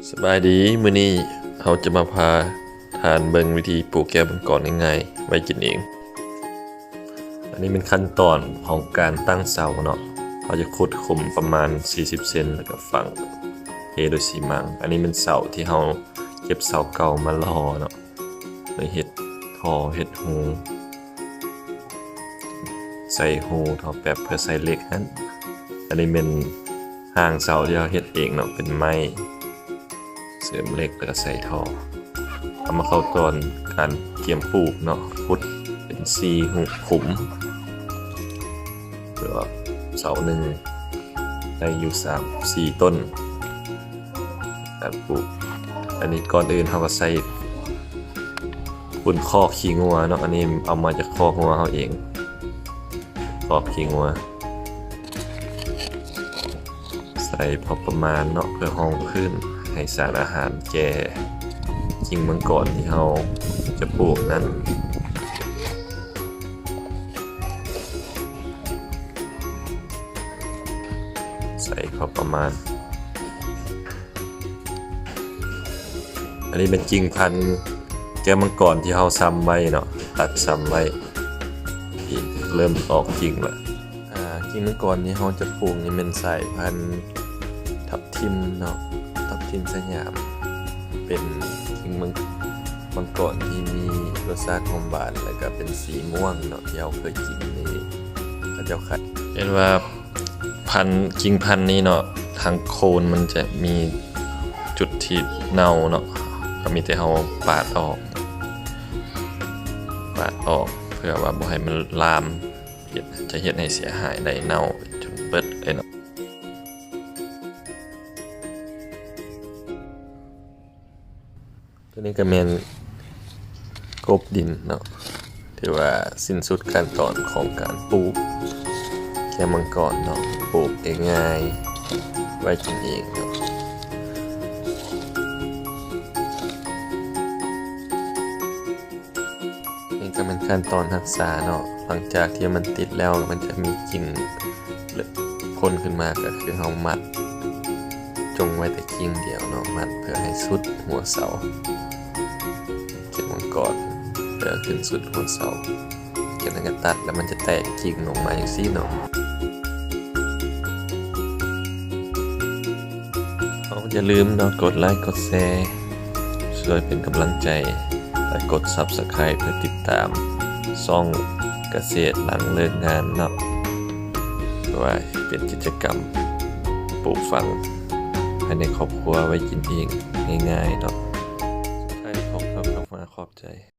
ສະບາຍດີ, ມື້ນີ້ເຮົາຈະມາພາທ່ານເບິ່ງວິທີປູກແກ້ວມັງກອນງ່າຍໆ ໄວ້ກິນເອງ. ອັນນີ້ແມ່ນຂັ້ນຕອນຂອງການຕັ້ງເສົາເນາະ. ເຮົາຈະຂຸດຂຸມປະມານສີ່ສິບເຊັນ ແລ້ວກໍຝັງເທດ້ວຍຊີມັງ. ອັນນີ້ແມ່ນເສົາທີ່ເຮົາເກັບເສົາເກົ່າມາຫຼໍ່ເນາະ. ໄປເຮັດທໍ່ເຮັດຮູ ໃສ່ຮູທໍ່ແປັບເພື່ອໃສ່ເຫຼັກຫັ້ນ. ອັນນີ້ແມ່ນຮ່າງເສົາທີ່ເຮົາເຮັດເອງເນາະ ເປັນໄມ້ເສີມເຫຼັກ ແລ້ວກໍໃສ່ທໍ່. ເຮົາມາເຂົ້າຕອນການກຽມປູກເນາະ, ຂຸດເປັນສີ່ຮູຂຸມ ເພື່ອເສົາໜຶ່ງໄດ້ຢູ່ສາມສີ່ຕົ້ນ. ການປູກ ອັນນີ້ກ່ອນອື່ນເຮົາກໍໃສ່ຝຸ່ນຄອກຂີ້ງົວເນາະ. ອັນນີ້ເອົາມາຈາກຄອກງົວເຮົາເອງ, ຄອກຂີ້ງົວ ໃສ່ພໍປະມານເນາະ ເພື່ອຮອງພື້ນໃຫ້ສານອາຫານແກ່ກິ່ງມັງກອນທີ່ເຮົາຈະປູກນັ້ນ. ໃສ່ພໍປະມານ. ອັນນີ້ເປັນກິ່ງພັນແກ້ວມັງກອນທີ່ເຮົາຊຳໄວ້ເນາະ, ຕັດຊຳໄວ້ ທີ່ເລີ່ມອອກກິ່ງລະ. ອ່າ ກິ່ງມັງກອນທີ່ເຮົາຈະປູກນີ້ແມ່ນສາຍພັນທັບທິມເນາະ, ທັບທິມສະຫຍາມ. ເປັນກິ່ງມັງ ມັງກອນທີ່ມີລົດຊາດຫອມຫວານ ແລ້ວກະເປັນສີມ່ວງເນາະ, ທີ່ເຮົາເຄີຍກິນນີ້ ເຂົາເຈົ້າຂາຍ. ເຫັນວ່າພັນ ກິ່ງພັນນີ້ເນາະ, ທາງໂຄນມັນຈະມີຈຸດທີ່ເນົ່າເນາະ, ກໍມີແຕ່ເຮົາປາດອອກ ປາດອອກ ເພື່ອວ່າບໍ່ໃຫ້ມັນລາມ, ເຮັດ ຈະເຮັດໃຫ້ເສຍຫາຍໄດ້, ເນົ່າຈົນເບິດເລີຍເນາະ. ຕົວນີ້ກໍແມ່ນກົບດິນເນາະ, ຖືວ່າສິ້ນສຸດຂັ້ນຕອນຂອງການປູກແກ້ວມັງກອນເນາະ, ປູກງ່າຍໆ ໄວ້ກິນເອງເນາະ. ນີ້ກໍແມ່ນຂັ້ນຕອນຮັກສາເນາະ, ຫຼັງຈາກທີ່ມັນຕິດແລ້ວ ມັນຈະມີກິ່ງ ແລະ ພົ້ນຂຶ້ນມາ ກໍຄືເຮົາມັດ ຈົ່ງໄວ້ແຕ່ກິ່ງດຽວເນາະ, ມັດເພື່ອໃຫ້ສຸດຫົວເສົາ ແກ້ວມັງກອນ ເພື່ອຂຶ້ນສຸດຫົວເສົາ. ຈາກນັ້ນກໍຕັດ ແລ້ວມັນຈະແຕກກິ່ງລົງມາຈັ່ງຊີ້ເນາະ. ເຮົາຢ່າລືມເນາະ ກົດໄລກົດແຊ ຊ່ວຍເປັນກຳລັງໃຈ ແລະ ກົດ Subscribe ເພື່ອຕິດຕາມຊ່ອງກະເສດຫຼັງເລີກງານເນາະ, ເພາະວ່າເປັນກິດຈະກຳປູກຝັງພາຍໃນຄອບຄົວໄວ້ກິນເອງງ່າຍໆເນາະ. ສຸດທ້າຍ ຂອບ ຂອບ ຂອບ ຂອບໃຈ.